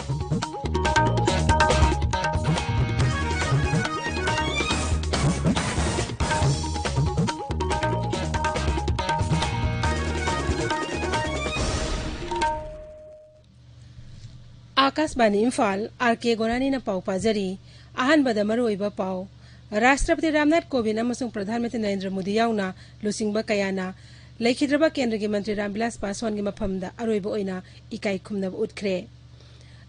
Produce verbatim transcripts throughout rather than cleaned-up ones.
ꯑꯥꯀꯥꯁꯕꯥꯅꯤ Imphal, R ꯀꯦ ꯒꯣꯔꯥꯅꯤꯅ ꯄꯥꯎ ꯄꯥꯖꯔꯤ꯫ ꯑꯍꯥꯟꯕꯗ ꯃꯔꯨꯑꯣꯏꯕ ꯄꯥꯎ꯫ ꯔꯥꯁꯇ꯭ꯔꯄꯇꯤ ꯔꯥꯝꯅꯥꯊ ꯀꯣꯕꯤꯟꯗ ꯑꯃꯁꯨꯡ ꯄ꯭ꯔꯙꯥꯟ ꯃꯟꯇ꯭ꯔꯤ ꯅꯔꯦꯟꯗ꯭ꯔ ꯃꯣꯗꯤ ꯌꯥꯎꯅ ꯂꯨꯆꯤꯡꯕ ꯀꯌꯥꯅ ꯂꯩꯈꯤꯗ꯭ꯔꯕ ꯀꯦꯟꯗ꯭ꯔꯒꯤ ꯃꯟꯇ꯭ꯔꯤ ꯔꯥꯝꯕꯤꯂꯥꯁ ꯄꯥꯁꯋꯥꯟꯒꯤ ꯃꯐꯝꯗ ꯑꯔꯣꯏꯕ ꯑꯣꯏꯅ ꯏꯀꯥꯏ ꯈꯨꯝꯅꯕ ꯎꯠꯈ꯭ꯔꯦ꯫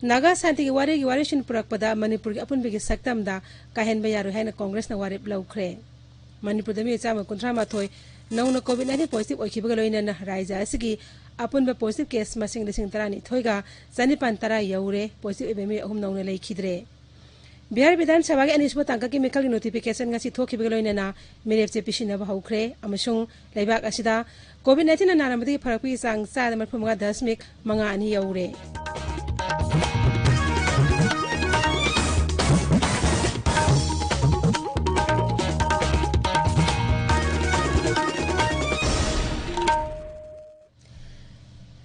ꯅꯥꯒꯥ ꯁꯥꯟꯇꯤꯒꯤ ꯋꯥꯔꯤꯒꯤ ꯋꯥꯔꯤꯁꯤꯡ ꯄꯨꯔꯛꯄꯗ ꯃꯅꯤꯄꯨꯔꯒꯤ ꯑꯄꯨꯟꯕꯒꯤ ꯁꯛꯇꯝꯗ ꯀꯥꯏꯍꯟꯕ ꯌꯥꯔꯣꯏ ꯍꯥꯏꯅ ꯀꯣꯡꯒ꯭ꯔꯦꯁꯅ ꯋꯥꯔꯦꯞ ꯂꯧꯈ꯭ꯔꯦ꯫ ꯃꯅꯤꯄꯨꯔꯗ ꯃꯤꯑꯣꯏ ꯆꯥꯝꯃ ꯀꯨꯟꯊ꯭ꯔꯥ ꯃꯥꯊꯣꯏ ꯅꯧꯅ ꯀꯣꯚꯤꯗ ꯅꯥꯏꯟꯇꯤꯟ ꯄꯣꯖꯤꯇꯤꯚ ꯑꯣꯏꯈꯤꯕꯒ ꯂꯣꯏꯅꯅ ꯔꯥꯖ꯭ꯌ ꯑꯁꯤꯒꯤ ꯑꯄꯨꯟꯕ ꯄꯣꯖꯤꯇꯤꯚ ꯀꯦꯁ ꯃꯁꯤꯡ ꯂꯤꯁꯤꯡ ꯇꯔꯥꯅꯤꯊꯣꯏꯒ ꯆꯅꯤꯄꯥꯟ ꯇꯔꯥ ꯌꯧꯔꯦ꯫ ꯄꯣꯖꯤꯇꯤꯚ ꯑꯣꯏꯕ ꯃꯤꯑꯣꯏ ꯑꯍꯨꯝ ꯅꯧꯅ ꯂꯩꯈꯤꯗ꯭ꯔꯦ꯫ ꯕꯤꯍꯥꯔ ꯕꯤꯙꯥꯟ ꯁꯚꯥꯒꯤ ꯑꯅꯤꯁꯨꯕ ꯇꯥꯡꯀꯛꯀꯤ ꯃꯤꯈꯜꯒꯤ ꯅꯣꯇꯤꯐꯤꯀꯦꯁꯟ ꯉꯁꯤ ꯊꯣꯛꯈꯤꯕꯒ ꯂꯣꯏꯅꯅ ꯃꯤꯔꯦꯞꯆꯦ ꯄꯤꯁꯤꯟꯅꯕ ꯍꯧꯈ꯭ꯔꯦ ꯑꯃꯁꯨꯡ ꯂꯩꯕꯥꯛ ꯑꯁꯤꯗ ꯀꯣꯚꯤꯗ ꯅꯥꯏꯟꯇꯤꯟꯅ ꯅꯥꯔꯝꯕꯗꯒꯤ ꯐꯔꯛꯄꯒꯤ ꯆꯥꯡ ꯆꯥꯗ ꯃꯔꯤꯐꯨ ꯃꯉꯥ ꯗꯁꯃꯤꯛ ꯃꯉꯥ ꯑꯅꯤ ꯌꯧꯔꯦ꯫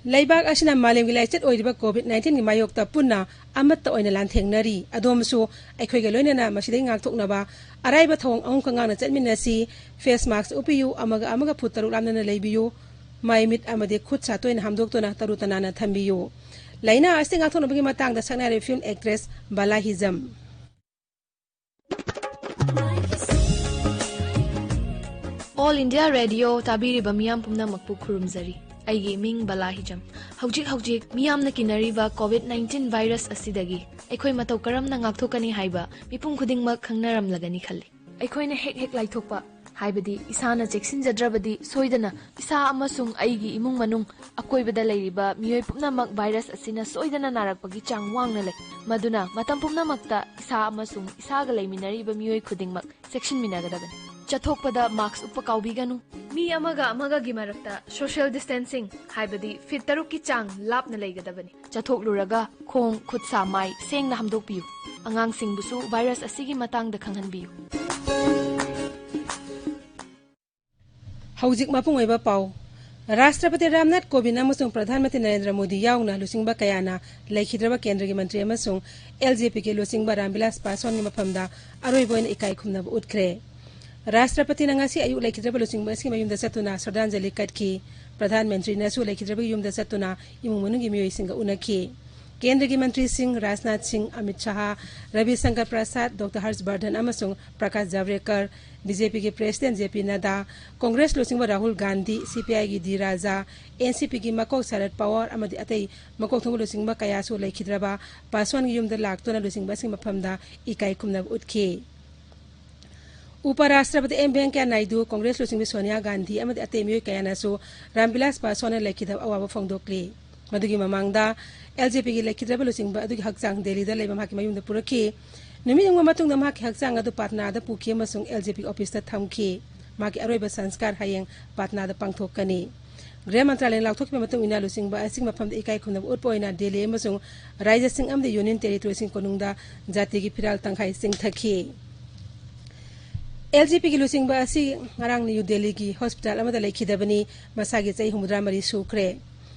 ꯂꯩꯕꯥꯛ ꯑꯁꯤꯅ ꯃꯥꯂꯦꯝꯒꯤ ꯂꯥꯏꯆꯠ ꯑꯣꯏꯔꯤꯕ ꯀꯣꯚꯤꯗ ꯅꯥꯏꯟꯇꯤꯟꯒꯤ ꯃꯥꯌꯣꯛꯇ ꯄꯨꯟꯅ ꯑꯃꯠꯇ ꯑꯣꯏꯅ ꯂꯥꯟꯊꯦꯡꯅꯔꯤ꯫ ꯑꯗꯣꯝꯁꯨ ꯑꯩꯈꯣꯏꯒ ꯂꯣꯏꯅꯅ ꯃꯁꯤꯗꯒꯤ ꯉꯥꯛꯊꯣꯛꯅꯕ ꯑꯔꯥꯏꯕ ꯊꯧꯑꯣꯡ ꯑꯍꯨꯝꯈꯛ ꯉꯥꯛꯅ ꯆꯠꯃꯤꯟꯅꯁꯤ꯫ ꯐꯦꯁ ꯃꯥꯁꯛ ꯎꯞꯄꯤꯌꯨ, ꯑꯃꯒ ꯑꯃꯒ ꯐꯨꯠ ꯇꯔꯨꯛ ꯂꯥꯞꯅꯅ ꯂꯩꯕꯤꯌꯨ, ꯃꯥꯏ ꯃꯤꯠ ꯑꯃꯗꯤ ꯈꯨꯠ ꯁꯥ ꯇꯣꯏꯅ ꯍꯥꯝꯗꯣꯛꯇꯨꯅ ꯇꯔꯨ ꯇꯅꯥꯟꯅ ꯊꯝꯕꯤꯌꯨ꯫ ꯂꯥꯏꯅꯥ ꯑꯁꯤ ꯉꯥꯛꯊꯣꯛꯅꯕꯒꯤ ꯃꯇꯥꯡꯗ ꯁꯛꯅꯥꯏꯔꯕꯤ ꯐꯤꯜꯝ ꯑꯦꯛꯇ꯭ꯔꯦꯁ ꯕꯂꯥ ꯍꯤꯖꯝ꯫ All India Radio ꯇꯥꯕꯤꯔꯤꯕ ꯃꯤꯌꯥꯝ ꯄꯨꯝꯅꯃꯛꯄꯨ ꯈꯨꯔꯨꯝꯖꯔꯤ꯫ ꯑꯩꯒꯤ ꯃꯤꯡ ꯕꯂꯥ ꯍꯤꯖꯝ꯫ ꯍꯧꯖꯤꯛ ꯍꯧꯖꯤꯛ ꯃꯤꯌꯥꯝꯅ ꯀꯤꯅꯔꯤꯕ ꯀꯣꯚꯤꯗ ꯅꯥꯏꯟꯇꯤꯟ ꯚꯥꯏꯔꯁ ꯑꯁꯤꯗꯒꯤ ꯑꯩꯈꯣꯏ ꯃꯇꯧ ꯀꯔꯝꯅ ꯉꯥꯛꯊꯣꯛꯀꯅꯤ ꯍꯥꯏꯕ ꯃꯤꯄꯨꯝ ꯈꯨꯗꯤꯡꯃꯛ ꯈꯪꯅꯔꯝꯂꯒꯅꯤ ꯈꯜꯂꯤ꯫ ꯑꯩꯈꯣꯏꯅ ꯍꯦꯛ ꯍꯦꯛ ꯂꯥꯏꯊꯣꯛꯄ, ꯍꯥꯏꯕꯗꯤ ꯏꯁꯥꯅ ꯆꯦꯛꯁꯤꯟꯖꯗ꯭ꯔꯕꯗꯤ ꯁꯣꯏꯗꯅ ꯏꯁꯥ ꯑꯃꯁꯨꯡ ꯑꯩꯒꯤ ꯏꯃꯨꯡ ꯃꯅꯨꯡ, ꯑꯀꯣꯏꯕꯗ ꯂꯩꯔꯤꯕ ꯃꯤꯑꯣꯏ ꯄꯨꯝꯅꯃꯛ ꯚꯥꯏꯔꯁ ꯑꯁꯤꯅ ꯁꯣꯏꯗꯅ ꯅꯥꯔꯛꯄꯒꯤ ꯆꯥꯡ ꯋꯥꯡꯅ ꯂꯩ꯫ ꯃꯗꯨꯅ ꯃꯇꯝ ꯄꯨꯝꯅꯃꯛꯇ ꯏꯁꯥ ꯑꯃꯁꯨꯡ ꯏꯁꯥꯒ ꯂꯩꯃꯤꯟꯅꯔꯤꯕ ꯃꯤꯑꯣꯏ ꯈꯨꯗꯤꯡꯃꯛ ꯆꯦꯛꯁꯤꯟꯃꯤꯟꯅꯒꯗꯕꯅꯤ꯫ ꯆꯠꯊꯣꯛꯄꯗ ꯃꯥꯁꯛ ꯎꯞꯄ ꯀꯥꯎꯕꯤꯒꯅꯨ꯫ ꯃꯤ ꯑꯃꯒ ꯑꯃꯒꯒꯤ ꯃꯔꯛꯇ ꯁꯣꯁꯤꯌꯦꯜ ꯗꯤꯁꯇꯦꯟꯁꯤꯡ, ꯍꯥꯏꯕꯗꯤ ꯐꯤꯠ ꯇꯔꯨꯛꯀꯤ ꯆꯥꯡ ꯂꯥꯞꯅ ꯂꯩꯒꯗꯕꯅꯤ꯫ ꯆꯠꯊꯣꯛꯂꯨꯔꯒ ꯈꯣꯡ, ꯈꯨꯠ, ꯁꯥ, ꯃꯥꯏ ꯁꯦꯡꯅ ꯍꯥꯝꯗꯣꯛꯄꯤꯌꯨ꯫ ꯑꯉꯥꯡꯁꯤꯡꯕꯨꯁꯨ ꯚꯥꯏꯔꯁ ꯑꯁꯤꯒꯤ ꯃꯇꯥꯡꯗ ꯈꯪꯍꯟꯕꯤꯌꯨ꯫ ꯍꯧꯖꯤꯛ ꯃꯄꯨꯡ ꯑꯣꯏꯕ ꯄꯥꯎ꯫ ꯔꯥꯁꯇ꯭ꯔꯄꯇꯤ ꯔꯥꯝꯅꯥꯊ ꯀꯣꯕꯤꯟꯗ ꯑꯃꯁꯨꯡ ꯄ꯭ꯔꯙꯥꯟ ꯃꯟꯇ꯭ꯔꯤ ꯅꯔꯦꯟꯗ꯭ꯔ ꯃꯣꯗꯤ ꯌꯥꯎꯅ ꯂꯨꯆꯤꯡꯕ ꯀꯌꯥꯅ ꯂꯩꯈꯤꯗ꯭ꯔꯕ ꯀꯦꯟꯗ꯭ꯔꯒꯤ ꯃꯟꯇ꯭ꯔꯤ ꯑꯃꯁꯨꯡ ꯑꯦꯜ ꯖꯦ ꯄꯤꯒꯤ ꯂꯨꯆꯤꯡꯕ ꯔꯥꯝꯕꯤꯂꯥꯁ ꯄꯥꯁꯋꯥꯟꯒꯤ ꯃꯐꯝꯗ ꯑꯔꯣꯏꯕ ꯑꯣꯏꯅ ꯏꯀꯥꯏ ꯈꯨꯝꯅꯕ ꯎꯠꯈ꯭ꯔꯦ꯫ ꯔꯥꯁꯇ꯭ꯔꯄꯇꯤꯅ ꯉꯁꯤ ꯑꯌꯨꯛ ꯂꯩꯈꯤꯗ꯭ꯔꯕ ꯂꯨꯆꯤꯡꯕ ꯑꯁꯤꯒꯤ ꯃꯌꯨꯝꯗ ꯆꯠꯇꯨꯅ ꯁ꯭ꯔꯗꯥꯟꯖꯂꯤ ꯀꯠꯈꯤ꯫ ꯄ꯭ꯔꯙꯥꯟ ꯃꯟꯇ꯭ꯔꯤꯅꯁꯨ ꯂꯩꯈꯤꯗ꯭ꯔꯕꯒꯤ ꯌꯨꯝꯗ ꯆꯠꯇꯨꯅ ꯏꯃꯨꯡ ꯃꯅꯨꯡꯒꯤ ꯃꯤꯑꯣꯏꯁꯤꯡꯒ ꯎꯅꯈꯤ꯫ ꯀꯦꯟꯗ꯭ꯔꯒꯤ ꯃꯟꯇ꯭ꯔꯤꯁꯤꯡ ꯔꯥꯖꯅꯥꯊ ꯁꯤꯡ, ꯑꯃꯤꯠ ꯁꯥꯍ, ꯔꯕꯤ ꯁꯪꯀꯔ ꯄ꯭ꯔꯁꯥꯗ, ꯗꯣꯛꯇꯔ ꯍꯔꯁ ꯕꯔꯙꯟ ꯑꯃꯁꯨꯡ ꯄ꯭ꯔꯀꯥꯁ ꯖꯥꯚ꯭ꯔꯦꯀꯔ, ꯕꯤ ꯖꯦ ꯄꯤꯒꯤ ꯄ꯭ꯔꯦꯁꯤꯗꯦꯟꯠ ꯖꯦ ꯄꯤ ꯅꯗꯥ, ꯀꯣꯡꯒ꯭ꯔꯦꯁ ꯂꯨꯆꯤꯡꯕ ꯔꯥꯍꯨꯜ ꯒꯥꯟꯙꯤ, ꯁꯤ ꯄꯤ ꯑꯥꯏꯒꯤ ꯗꯤ ꯔꯥꯖꯥ, ꯑꯦꯟ ꯁꯤ ꯄꯤꯒꯤ ꯃꯀꯣꯛ ꯁꯔꯗ ꯄꯋꯥꯔ ꯑꯃꯗꯤ ꯑꯇꯩ ꯃꯀꯣꯛ ꯊꯣꯡꯕ ꯂꯨꯆꯤꯡꯕ ꯀꯌꯥꯁꯨ ꯂꯩꯈꯤꯗ꯭ꯔꯕ ꯄꯥꯁꯋꯥꯟꯒꯤ ꯌꯨꯝꯗ ꯂꯥꯛꯇꯨꯅ ꯂꯨꯆꯤꯡꯕꯁꯤꯡꯒꯤ ꯃꯐꯝꯗ ꯏꯀꯥꯏ ꯈꯨꯝꯅꯕ ꯎꯠꯈꯤ꯫ ꯎꯄ ꯔꯥꯁꯇ꯭ꯔꯄꯇꯤ ꯑꯦꯝ ꯚꯦꯡꯀꯌꯥ ꯅꯥꯏꯗꯨ, ꯀꯣꯡꯒ꯭ꯔꯦꯁ ꯂꯨꯆꯤꯡꯕꯤ ꯁꯣꯅꯤꯌꯥ ꯒꯥꯟꯙꯤ ꯑꯃꯗꯤ ꯑꯇꯩ ꯃꯤꯑꯣꯏ ꯀꯌꯥꯅꯁꯨ ꯔꯥꯝꯕꯤꯂꯥꯁ ꯄꯥꯁꯋꯥꯟꯅ ꯂꯩꯈꯤꯗꯕ ꯑꯋꯥꯕ ꯐꯣꯡꯗꯣꯛꯂꯤ꯫ ꯃꯗꯨꯒꯤ ꯃꯃꯥꯡꯗ ꯑꯦꯜ ꯖꯦ ꯄꯤꯒꯤ ꯂꯩꯈꯤꯗ꯭ꯔꯕ ꯂꯨꯆꯤꯡꯕ ꯑꯗꯨꯒꯤ ꯍꯛꯆꯥꯡ ꯗꯦꯜꯂꯤꯗ ꯂꯩꯕ ꯃꯍꯥꯛꯀꯤ ꯃꯌꯨꯝꯗ ꯄꯨꯔꯛꯈꯤ꯫ ꯅꯨꯃꯤꯠ ꯌꯨꯡꯕ ꯃꯇꯨꯡꯗ ꯃꯍꯥꯛꯀꯤ ꯍꯛꯆꯥꯡ ꯑꯗꯨ ꯄꯥꯠꯅꯥꯗ ꯄꯨꯈꯤ ꯑꯃꯁꯨꯡ ꯑꯦꯜ ꯖꯦ ꯄꯤꯒꯤ ꯑꯣꯐꯤꯁꯇ ꯊꯝꯈꯤ꯫ ꯃꯍꯥꯛꯀꯤ ꯑꯔꯣꯏꯕ ꯁꯪꯁꯀꯥꯔ ꯍꯌꯦꯡ ꯄꯥꯠꯅꯥꯗ ꯄꯥꯡꯊꯣꯛꯀꯅꯤ꯫ ꯒ꯭ꯔꯍ ꯃꯟꯇ꯭ꯔꯥꯂꯌꯅ ꯂꯥꯎꯊꯣꯛꯈꯤꯕ ꯃꯇꯨꯡ ꯏꯟꯅ, ꯂꯨꯆꯤꯡꯕ ꯑꯁꯤꯒꯤ ꯃꯐꯝꯗ ꯏꯀꯥꯏ ꯈꯨꯝꯅꯕ ꯎꯠꯄ ꯑꯣꯏꯅ ꯗꯦꯜꯂꯤ ꯑꯃꯁꯨꯡ ꯔꯥꯖ꯭ꯌꯁꯤꯡ ꯑꯃꯗꯤ ꯌꯨꯅꯤꯌꯟ ꯇꯦꯔꯤꯇꯣꯔꯤꯁꯤꯡ ꯀꯣꯅꯨꯡꯗ ꯖꯥꯇꯤꯒꯤ ꯐꯤꯔꯥꯜ ꯇꯪꯈꯥꯏ ꯆꯤꯡꯊꯈꯤ꯫ ꯑꯦꯜ ꯖꯦ ꯄꯤꯒꯤ ꯂꯨꯆꯤꯡꯕ ꯑꯁꯤ ꯉꯔꯥꯡ ꯅ꯭ꯌꯨ ꯗꯦꯜꯂꯤꯒꯤ ꯍꯣꯁꯄꯤꯇꯥꯜ ꯑꯃꯗ ꯂꯩꯈꯤꯗꯕꯅꯤ꯫ ꯃꯁꯥꯒꯤ ꯆꯍꯤ ꯍꯨꯝꯐꯨꯇꯔꯥ ꯃꯔꯤ ꯁꯨꯈ꯭ꯔꯦ꯫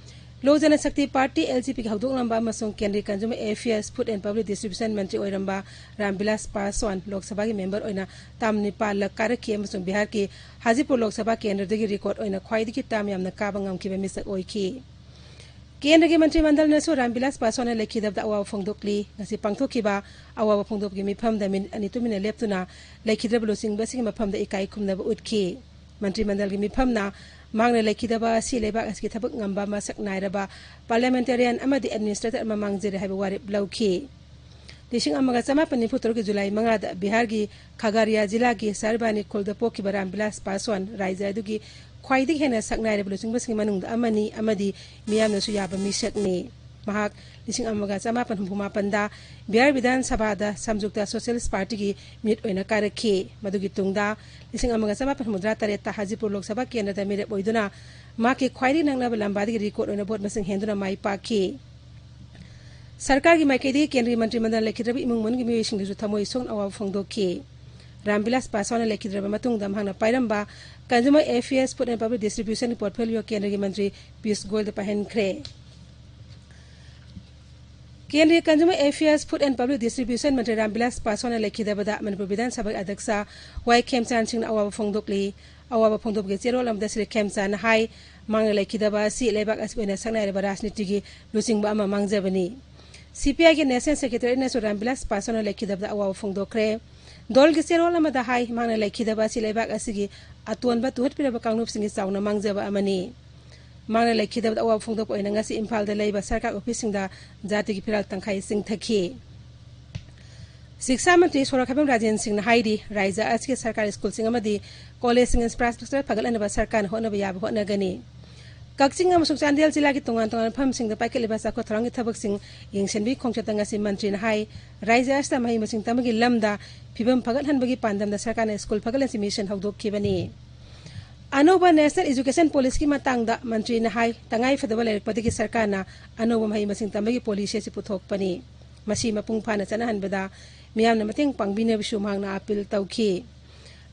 Lok Janshakti party, L J ꯄꯤꯒꯤ ꯍꯧꯗꯣꯛꯂꯝꯕ ꯑꯃꯁꯨꯡ ꯀꯦꯟꯗ꯭ꯔꯤꯌ consumer affairs, food and public distribution ꯃꯟꯇ꯭ꯔꯤ ꯑꯣꯏꯔꯝꯕ ꯔꯥꯝꯕꯤꯂꯥꯁ ꯄꯥꯁꯋꯥꯟ ꯂꯣꯛ ꯁꯚꯥꯒꯤ ꯃꯦꯝꯕꯔ ꯑꯣꯏꯅ ꯇꯥꯝ ꯅꯤꯄꯥꯜꯂꯛ ꯀꯥꯔꯛꯈꯤ ꯑꯃꯁꯨꯡ ꯕꯤꯍꯥꯔꯒꯤ ꯍꯥꯖꯤꯄꯨꯔ ꯂꯣꯛ ꯁꯚꯥ ꯀꯦꯟꯗ꯭ꯔꯗꯒꯤ ꯔꯦꯀꯣꯔꯗ ꯑꯣꯏꯅ ꯈ꯭ꯋꯥꯏꯗꯒꯤ ꯇꯥꯝ ꯌꯥꯝꯅ ꯀꯥꯕ ꯉꯝꯈꯤꯕ ꯃꯤꯁꯛ ꯑꯣꯏꯈꯤ꯫ ꯀꯦꯟꯗ꯭ꯔꯒꯤ ꯃꯟꯇ꯭ꯔꯤ ꯃꯟꯗꯜꯅꯁꯨ ꯔꯥꯝꯕꯤꯂꯥꯁ ꯄꯥꯁꯋꯥꯟꯅ ꯂꯩꯈꯤꯗꯕꯗ ꯑꯋꯥꯕ ꯐꯣꯡꯗꯣꯛꯂꯤ꯫ ꯉꯁꯤ ꯄꯥꯡꯊꯣꯛꯈꯤꯕ ꯑꯋꯥꯕ ꯐꯣꯡꯗꯣꯛꯄꯒꯤ ꯃꯤꯐꯝꯗ ꯃꯤꯅꯤꯠ ꯑꯅꯤ ꯇꯨꯃꯤꯟꯅ ꯂꯦꯞꯇꯨꯅ ꯂꯩꯈꯤꯗ꯭ꯔꯕ ꯂꯨꯆꯤꯡꯕꯁꯤꯒꯤ ꯃꯐꯝꯗ ꯏꯀꯥꯏ ꯈꯨꯝꯅꯕ ꯎꯠꯈꯤ꯫ ꯃꯟꯇ꯭ꯔꯤ ꯃꯟꯗꯜꯒꯤ ꯃꯤꯐꯝꯅ ꯃꯍꯥꯛꯅ ꯂꯩꯈꯤꯗꯕ ꯑꯁꯤ ꯂꯩꯕꯥꯛ ꯑꯁꯤꯒꯤ ꯊꯕꯛ ꯉꯝꯕ, ꯃꯁꯛ ꯅꯥꯏꯔꯕ ꯄꯥꯔꯂꯤꯌꯥꯃꯦꯟꯇꯦꯔꯤꯌꯟ ꯑꯃꯗꯤ ꯑꯦꯗꯃꯤꯅꯤꯁꯇ꯭ꯔꯦꯇꯔ ꯑꯃ ꯃꯥꯡꯖꯔꯦ ꯍꯥꯏꯕ ꯋꯥꯔꯦꯞ ꯂꯧꯈꯤ꯫ ꯂꯤꯁꯤꯡ ꯑꯃꯒ ꯆꯃꯥꯄꯟ ꯅꯤꯐꯨ ꯇꯔꯨꯛꯀꯤ ꯖꯨꯂꯥꯏ ꯃꯉꯥꯗ ꯕꯤꯍꯥꯔꯒꯤ ꯈꯒꯥꯔꯤꯌꯥ ꯖꯤꯂꯥꯒꯤ ꯁꯔꯕꯥꯅꯤ ꯈꯨꯜꯗ ꯄꯣꯛꯈꯤꯕ ꯔꯥꯝꯕꯤꯂꯥꯁ ꯄꯥꯁꯋꯥꯟ ꯔꯥꯖ꯭ꯌ ꯑꯗꯨꯒꯤ ꯈ꯭ꯋꯥꯏꯗꯒꯤ ꯍꯦꯟꯅ ꯁꯛ ꯅꯥꯏꯔꯕ ꯂꯨꯆꯤꯡꯕꯁꯤꯡꯒꯤ ꯃꯅꯨꯡꯗ ꯑꯃꯅꯤ ꯑꯃꯗꯤ ꯃꯤꯌꯥꯝꯅꯁꯨ ꯌꯥꯕ ꯃꯤꯁꯛꯅꯤ꯫ ꯃꯍꯥꯛ ꯂꯤꯁꯤꯡ ꯑꯃꯒ ꯆꯃꯥꯄꯟ ꯍꯨꯝꯐꯨ ꯃꯥꯄꯟꯗ ꯕꯤꯍꯥꯔ ꯕꯤꯙꯥꯟ ꯁꯚꯥꯗ ꯁꯝꯖꯨꯛꯇ ꯁꯣꯁꯤꯌꯦꯂꯤꯁ ꯄꯥꯔꯇꯤꯒꯤ ꯃꯤꯍꯨꯠ ꯑꯣꯏꯅ ꯀꯥꯔꯛꯈꯤ꯫ ꯃꯗꯨꯒꯤ ꯇꯨꯡꯗ ꯂꯤꯁꯤꯡ ꯑꯃꯒ ꯆꯃꯥꯄꯟ ꯍꯨꯝꯐꯨꯇꯔꯥ ꯇꯔꯦꯠꯇ ꯍꯥꯖꯤꯄꯨꯔ ꯂꯣꯛ ꯁꯚꯥ ꯀꯦꯟꯗ꯭ꯔꯗ ꯃꯤꯔꯦꯞ ꯑꯣꯏꯗꯨꯅ ꯃꯍꯥꯛꯀꯤ ꯈ꯭ꯋꯥꯏꯗꯒꯤ ꯅꯛꯅꯕ ꯂꯝꯕꯥꯗꯒꯤ ꯔꯦꯀꯣꯔꯗ ꯑꯣꯏꯅ ꯚꯣꯠ ꯃꯁꯤꯡ ꯍꯦꯟꯗꯨꯅ ꯃꯥꯏ ꯄꯥꯛꯈꯤ꯫ ꯁꯔꯀꯥꯔꯒꯤ ꯃꯥꯏꯀꯩꯗꯒꯤ ꯀꯦꯟꯗ꯭ꯔꯒꯤ ꯃꯟꯇ꯭ꯔꯤ ꯃꯟꯗꯜ ꯂꯩꯈꯤꯗ꯭ꯔꯕ ꯏꯃꯨꯡ ꯃꯅꯨꯡꯒꯤ ꯃꯤꯑꯣꯏꯁꯤꯡꯗꯁꯨ ꯊꯃꯣꯏ ꯁꯣꯛꯅ ꯑꯋꯥꯕ ꯐꯣꯡꯗꯣꯛꯈꯤ꯫ ꯔꯥꯝꯕꯤꯂꯥꯁ ꯄꯥꯁꯋꯥꯟꯅ ꯂꯩꯈꯤꯗ꯭ꯔꯕ ꯃꯇꯨꯡꯗ ꯃꯍꯥꯛꯅ ꯄꯥꯏꯔꯝꯕ Consumer Affairs, Food and Public Distribution portfolio ꯀꯦꯟꯗ꯭ꯔꯒꯤ ꯃꯟꯇ꯭ꯔꯤ ꯄꯤꯌꯨꯁ ꯒꯣꯌꯜꯗ ꯄꯥꯏꯍꯟꯈ꯭ꯔꯦ꯫ ꯀꯦꯟꯗ꯭ꯔꯒꯤ Consumer Affairs, Food and Public Distribution ꯃꯟꯇ꯭ꯔꯤ ꯔꯥꯝꯕꯤꯂꯥꯁ ꯄꯥꯁꯋꯥꯟꯅ ꯂꯩꯈꯤꯗꯕꯗ ꯃꯅꯤꯄꯨꯔ ꯕꯤꯙꯥꯟ ꯁꯚꯥꯒꯤ ꯑꯗ꯭ꯌꯛꯁ ꯋꯥꯏ ꯈꯦꯝꯆꯥꯟ ꯁꯤꯡꯅ ꯑꯋꯥꯕ ꯐꯣꯡꯗꯣꯛꯂꯤ꯫ ꯑꯋꯥꯕ ꯐꯣꯡꯗꯣꯛꯄꯒꯤ ꯆꯦꯔꯣꯜ ꯑꯃꯗ ꯁ꯭ꯔꯤ ꯈꯦꯝꯆꯥꯟꯅ ꯍꯥꯏ, ꯃꯍꯥꯛꯅ ꯂꯩꯈꯤꯗꯕ ꯑꯁꯤ ꯂꯩꯕꯥꯛ ꯑꯁꯤꯒꯤ ꯑꯣꯏꯅ ꯁꯛꯅꯥꯏꯔꯕ ꯔꯥꯖꯅꯤꯇꯤꯒꯤ ꯂꯨꯆꯤꯡꯕ ꯑꯃ ꯃꯥꯡꯖꯕꯅꯤ꯫ ꯁꯤ ꯄꯤ ꯑꯥꯏꯒꯤ ꯅꯦꯁꯅꯦꯜ ꯁꯦꯀ꯭ꯔꯦꯇꯔꯤꯅꯁꯨ ꯔꯥꯝꯕꯤꯂꯥꯁ ꯄꯥꯁꯋꯥꯟꯅ ꯂꯩꯈꯤꯗꯕꯗ ꯑꯋꯥꯕ ꯐꯣꯡꯗꯣꯛꯈ꯭ꯔꯦ꯫ ꯗꯣꯜꯒꯤ ꯆꯦꯔꯣꯜ ꯑꯃꯗ ꯍꯥꯏ, ꯃꯍꯥꯛꯅ ꯂꯩꯈꯤꯗꯕ ꯑꯁꯤ ꯂꯩꯕꯥꯛ ꯑꯁꯤꯒꯤ ꯑꯇꯣꯟꯕ ꯇꯨꯍꯠꯄꯤꯔꯕ ꯀꯥꯡꯂꯨꯞꯁꯤꯡꯒꯤ ꯆꯥꯎꯅ ꯃꯥꯡꯖꯕ ꯑꯃꯅꯤ꯫ ꯃꯍꯥꯛꯅ ꯂꯩꯈꯤꯗꯕꯗ ꯑꯋꯥꯕ ꯐꯣꯡꯗꯣꯛꯄ ꯑꯣꯏꯅ ꯉꯁꯤ ꯏꯝꯐꯥꯜꯗ ꯂꯩꯕ ꯁꯔꯀꯥꯔ ꯑꯣꯐꯤꯁꯁꯤꯡꯗ ꯖꯥꯇꯤꯒꯤ ꯐꯤꯔꯥꯜ ꯇꯪꯈꯥꯏ ꯆꯤꯡꯊꯈꯤ꯫ ꯁꯤꯛꯁꯥ ꯃꯟꯇ꯭ꯔꯤ ꯁꯣꯔꯥꯈꯥꯏꯕꯝ ꯔꯥꯖꯦꯟ ꯁꯤꯡꯅ ꯍꯥꯏꯔꯤ, ꯔꯥꯖ꯭ꯌ ꯑꯁꯤꯒꯤ ꯁꯔꯀꯥꯔ ꯁ꯭ꯀꯨꯜꯁꯤꯡ ꯑꯃꯗꯤ ꯀꯣꯂꯦꯖꯁꯤꯡ ꯏꯟꯐ꯭ꯔꯥꯁ꯭ꯇ꯭ꯔꯛꯆꯔ ꯐꯒꯠꯍꯟꯅꯕ ꯁꯔꯀꯥꯔꯅ ꯍꯣꯠꯅꯕ ꯌꯥꯕ ꯍꯣꯠꯅꯒꯅꯤ꯫ ꯀꯛꯆꯤꯡ ꯑꯃꯁꯨꯡ ꯆꯥꯟꯗꯦꯜ ꯖꯤꯂꯥꯒꯤ ꯇꯣꯉꯥꯟ ꯇꯣꯉꯥꯟꯕ ꯃꯐꯝꯁꯤꯡꯗ ꯄꯥꯏꯈꯠꯂꯤꯕ ꯆꯥꯎꯈꯠ ꯊꯧꯔꯥꯡꯒꯤ ꯊꯕꯛꯁꯤꯡ ꯌꯦꯡꯁꯤꯟꯕꯒꯤ ꯈꯣꯡꯆꯠꯇ ꯉꯁꯤ ꯃꯟꯇ꯭ꯔꯤꯅ ꯍꯥꯏ, ꯔꯥꯖ꯭ꯌ ꯑꯁꯤꯗ ꯃꯍꯩ ꯃꯁꯤꯡ ꯇꯝꯕꯒꯤ ꯂꯝꯗ ꯐꯤꯕꯝ ꯐꯒꯠꯍꯟꯕꯒꯤ ꯄꯥꯟꯗꯝꯗ ꯁꯔꯀꯥꯔꯅ ꯁ꯭ꯀꯨꯜ ꯐꯒꯠꯍꯟꯁꯤ ꯃꯤꯁꯟ ꯍꯧꯗꯣꯛꯈꯤꯕꯅꯤ꯫ ꯑꯅꯧꯕ ꯅꯦꯁꯅꯦꯜ ꯏꯖꯨꯀꯦꯁꯟ ꯄꯣꯂꯤꯁꯤꯒꯤ ꯃꯇꯥꯡꯗ ꯃꯟꯇ꯭ꯔꯤꯅ ꯍꯥꯏ, ꯇꯉꯥꯏ ꯐꯗꯕ ꯂꯩꯔꯛꯄꯗꯒꯤ ꯁꯔꯀꯥꯔꯅ ꯑꯅꯧꯕ ꯃꯍꯩ ꯃꯁꯤꯡ ꯇꯝꯕꯒꯤ ꯄꯣꯂꯤꯁꯤ ꯑꯁꯤ ꯄꯨꯊꯣꯛꯄꯅꯤ꯫ ꯃꯁꯤ ꯃꯄꯨꯡ ꯐꯥꯅ ꯆꯠꯅꯍꯟꯕꯗ ꯃꯤꯌꯥꯝꯅ ꯃꯇꯦꯡ ꯄꯥꯡꯕꯤꯅꯕꯁꯨ ꯃꯍꯥꯛꯅ ꯑꯥꯄꯤꯜ ꯇꯧꯈꯤ꯫